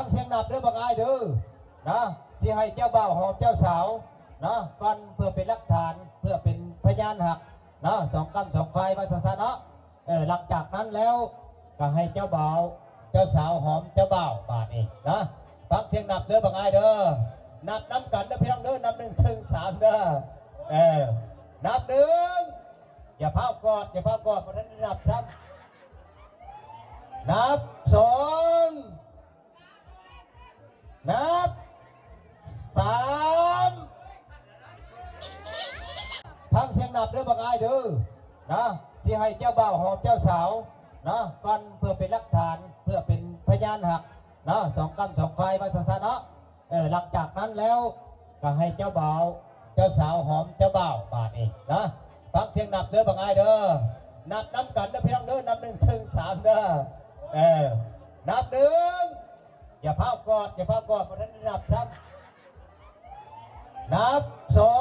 ຟັງສຽງນັບເດີບັກອ້າຍເດີ ເນາະ ຊິໃຫ້ເຈົ້າບ່າວຫອມເຈົ້າສາວ ເນາະ ກ່ອນ ເພື່ອເປັນຫຼັກຖານ ເພື່ອເປັນພະຍານຮັກ ເນາະ ສອງກ້ຳສອງຝ່າຍ ວ່າຊັ້ນຊະເນາະ. ເອີ ຫຼັງຈາກນັ້ນແລ້ວ ກໍໃຫ້ເຈົ້າບ່າວ ເຈົ້າສາວຫອມເຈົ້າບ່າວບາດນີ້ເນາະ. ຟັງສຽງນັບເດີບັກອ້າຍເດີ ນັບນຳກັນເດີພີ່ນ້ອງເດີ ນັບໜຶ່ງເຖິງສາມເດີ. ເອີ ນັບໜຶ່ງ ຢ່າຟ້າວກອດ ຢ່າຟ້າວກອດ ບໍ່ທັນໄດ້ນັບຊ້ຳ. ນັບສອງ ນັບສາມ ຟັງສຽງນັບເດີບັກອ້າຍເດີ ເນາະ ຊິໃຫ້ເຈົ້າບ່າວຫອມເຈົ້າສາວ ເນາະ ກ່ອນ ເພື່ອເປັນຫຼັກຖານ ເພື່ອເປັນພະຍານຮັກ ເນາະ ສອງກ້ຳສອງຝ່າຍ ວ່າຊັ້ນຊະເນາະ. ເອີ ຫຼັງຈາກນັ້ນແລ້ວ ກໍໃຫ້ເຈົ້າບ່າວ ເຈົ້າສາວຫອມເຈົ້າບ່າວບາດນີ້ເນາະ. ຟັງສຽງນັບເດີບັກອ້າຍເດີ ນັບນຳກັນເດີພີ່ນ້ອງເດີ ນັບໜຶ່ງເຖິງສາມເດີ. ເອີ ນັບໜຶ່ງ ຢ່າຟ້າວກອດ ຢ່າຟ້າວກອດ ບໍ່ທັນໄດ້ນັບຊ້ຳ. ນັບສອງ